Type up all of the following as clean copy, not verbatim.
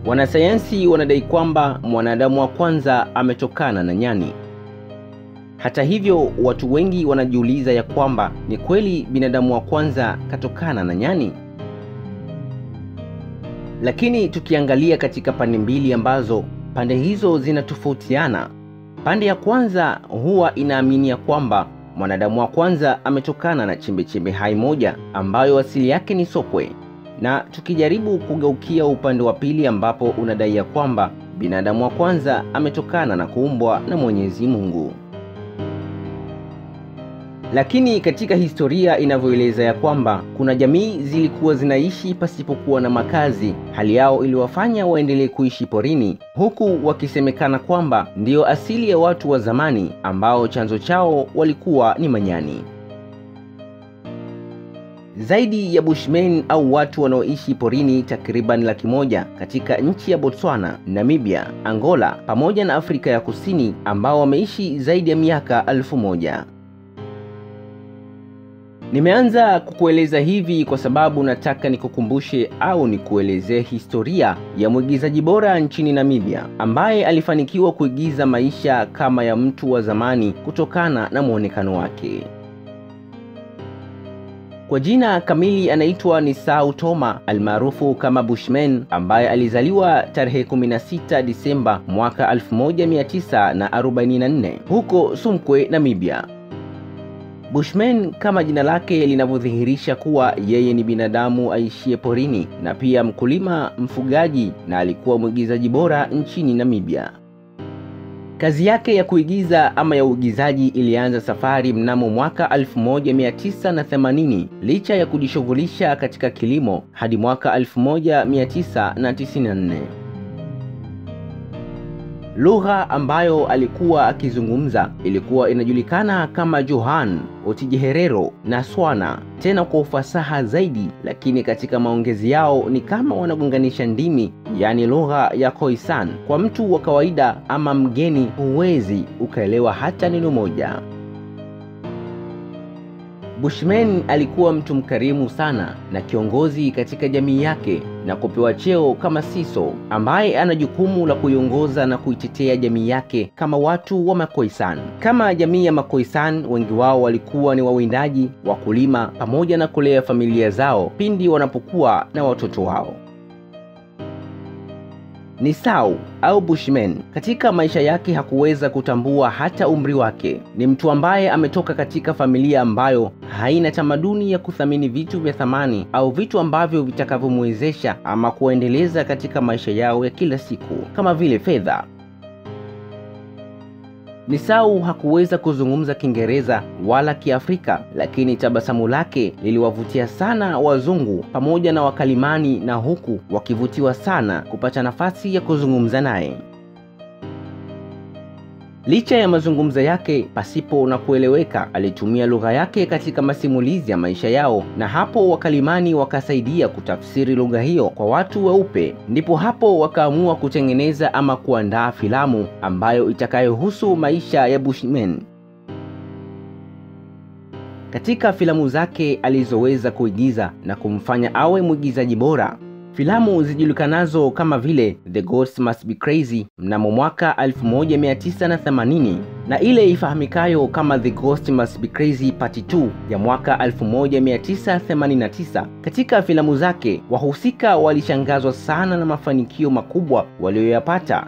Wanasayansi wanadai kwamba mwanadamu wa kwanza ametokana na nyani. Hata hivyo, watu wengi wanajiuliza ya kwamba ni kweli binadamu wa kwanza katokana na nyani? Lakini tukiangalia katika pande mbili ambazo pande hizo zinatofautiana. Pande ya kwanza huwa inaamini ya kwamba mwanadamu wa kwanza ametokana na chembe-chembe hai moja ambayo asili yake ni sokwe. Na tukijaribu kugeukia upande wa pili ambapo unadai ya kwamba binadamu wa kwanza ametokana na kuumbwa na Mwenyezi Mungu. Lakini katika historia inavyoeleza ya kwamba kuna jamii zilikuwa zinaishi pasipokuwa na makazi, hali yao iliwafanya waendelee kuishi porini, huku wakisemekana kwamba ndiyo asili ya watu wa zamani ambao chanzo chao walikuwa ni manyani. Zaidi ya Bushmen au watu wanaoishi porini takriban 100,000 katika nchi ya Botswana, Namibia, Angola pamoja na Afrika ya Kusini ambao wameishi zaidi ya miaka 1000. Nimeanza kukueleza hivi kwa sababu nataka nikukumbushe au nikuelezee historia ya mwigizaji bora nchini Namibia ambaye alifanikiwa kuigiza maisha kama ya mtu wa zamani kutokana na muonekano wake. Kwa jina kamili anaitwa Nisau Toma almaarufu kama Bushman, ambaye alizaliwa tarehe 16 Disemba mwaka 1944 huko Sumkwe, Namibia. Bushman kama jina lake linavyodhihirisha kuwa yeye ni binadamu aishie porini na pia mkulima, mfugaji na alikuwa mwigizaji bora nchini Namibia. Kazi yake ya kuigiza ama ya uigizaji ilianza safari mnamo mwaka 1980 licha ya kujishughulisha katika kilimo hadi mwaka 1994. Lugha ambayo alikuwa akizungumza ilikuwa inajulikana kama Johan, Otijiherero na Swana, tena kwa ufasaha zaidi, lakini katika maongezi yao ni kama wanagonganisha ndimi, yani lugha ya Khoisan. Kwa mtu wa kawaida ama mgeni huwezi ukaelewa hata neno moja. Bushman alikuwa mtu mkarimu sana na kiongozi katika jamii yake na kupewa cheo kama Siso, ambaye ana jukumu la kuiongoza na kuitetea jamii yake kama watu wa Makoisan. Kama jamii ya Makoisan, wengi wao walikuwa ni wawindaji, wakulima pamoja na kulea familia zao pindi wanapokuwa na watoto wao. Nisau au Bushman katika maisha yake hakuweza kutambua hata umri wake. Ni mtu ambaye ametoka katika familia ambayo haina tamaduni ya kuthamini vitu vya thamani au vitu ambavyo vitakavyomwezesha ama kuendeleza katika maisha yao ya kila siku kama vile fedha. Nisau hakuweza kuzungumza Kiingereza wala Kiafrika, lakini tabasamu lake liliwavutia sana wazungu pamoja na wakalimani, na huku wakivutiwa sana kupata nafasi ya kuzungumza naye. Licha ya mazungumzo yake pasipo na kueleweka, alitumia lugha yake katika masimulizi ya maisha yao, na hapo wakalimani wakasaidia kutafsiri lugha hiyo kwa watu weupe. Ndipo hapo wakaamua kutengeneza ama kuandaa filamu ambayo itakayohusu maisha ya Bushman. Katika filamu zake alizoweza kuigiza na kumfanya awe mwigizaji bora, filamu zijulikanazo kama vile The Ghost Must Be Crazy mnamo mwaka 1980 na ile ifahamikayo kama The Ghost Must Be Crazy Part 2 ya mwaka 1989. Katika filamu zake, wahusika walishangazwa sana na mafanikio makubwa walioyapata.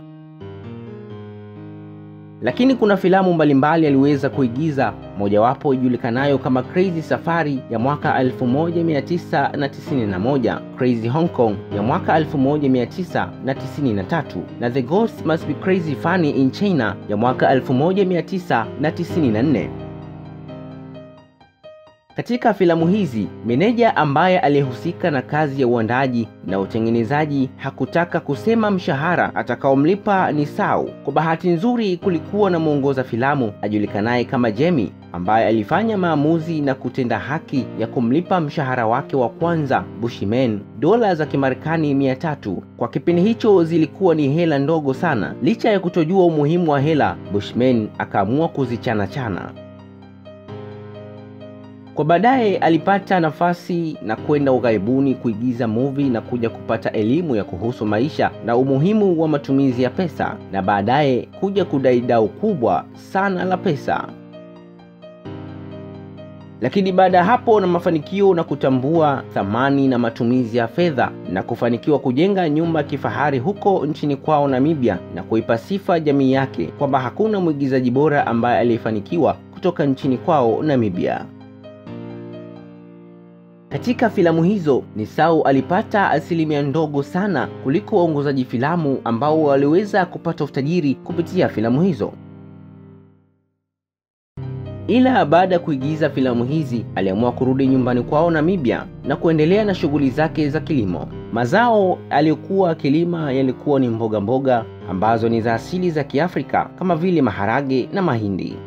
Lakini kuna filamu mbalimbali aliweza kuigiza, mojawapo ijulikanayo kama Crazy Safari ya mwaka 1991, Crazy Hong Kong ya mwaka 1993 na The Ghost Must Be Crazy Funny in China ya mwaka 1994. Katika filamu hizi, meneja ambaye alihusika na kazi ya uandaji na utengenezaji hakutaka kusema mshahara atakaomlipa Nisau. Kwa bahati nzuri, kulikuwa na mwongoza filamu ajulikanaye kama Jamie ambaye alifanya maamuzi na kutenda haki ya kumlipa mshahara wake wa kwanza Bushman dola za Kimarekani 300. Kwa kipindi hicho zilikuwa ni hela ndogo sana. Licha ya kutojua umuhimu wa hela, Bushman akaamua kuzichana chana. Kwa baadaye alipata nafasi na kwenda ughaibuni kuigiza movie na kuja kupata elimu ya kuhusu maisha na umuhimu wa matumizi ya pesa, na baadaye kuja kudai dau kubwa sana la pesa. Lakini baada hapo na mafanikio na kutambua thamani na matumizi ya fedha na kufanikiwa kujenga nyumba kifahari huko nchini kwao Namibia na kuipa sifa jamii yake kwamba hakuna mwigizaji bora ambaye alifanikiwa kutoka nchini kwao Namibia. Katika filamu hizo, Nisau alipata asilimia ndogo sana kuliko waongozaji filamu ambao waliweza kupata utajiri kupitia filamu hizo. Ila baada ya kuigiza filamu hizi, aliamua kurudi nyumbani kwao Namibia na kuendelea na shughuli zake za kilimo. Mazao aliyokuwa akilima yalikuwa ni mboga mboga ambazo ni za asili za Kiafrika kama vile maharage na mahindi.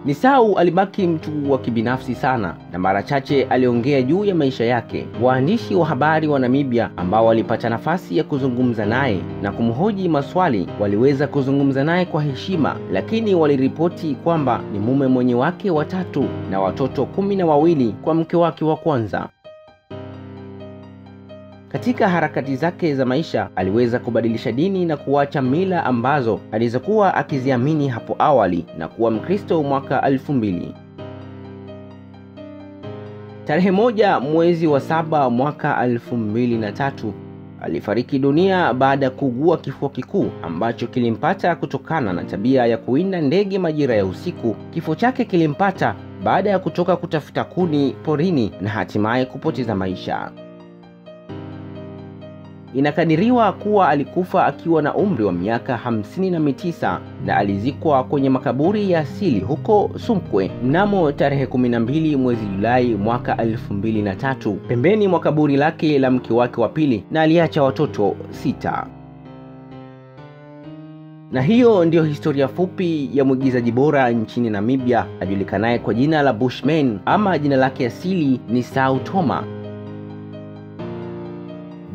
Nisau alibaki mtu wa kibinafsi sana na mara chache aliongea juu ya maisha yake. Waandishi wa habari wa Namibia ambao walipata nafasi ya kuzungumza naye na kumhoji maswali waliweza kuzungumza naye kwa heshima, lakini waliripoti kwamba ni mume mwenye wake watatu na watoto 12 kwa mke wake wa kwanza. Katika harakati zake za maisha aliweza kubadilisha dini na kuacha mila ambazo alizokuwa akiziamini hapo awali na kuwa Mkristo mwaka 2000. Tarehe 1 mwezi wa 7 mwaka 2003 alifariki dunia baada ya kuugua kifua kikuu ambacho kilimpata kutokana na tabia ya kuwinda ndege majira ya usiku. Kifo chake kilimpata baada ya kutoka kutafuta kuni porini na hatimaye kupoteza maisha. Inakadiriwa kuwa alikufa akiwa na umri wa miaka 59 na alizikwa kwenye makaburi ya asili huko Sumkwe mnamo tarehe 12 mwezi Julai mwaka 2003, pembeni mwa kaburi lake la mke wake wa pili, na aliacha watoto 6. Na hiyo ndiyo historia fupi ya mwigizaji bora nchini Namibia ajulikanaye kwa jina la Bushman ama jina lake asili ni Nisau Toma.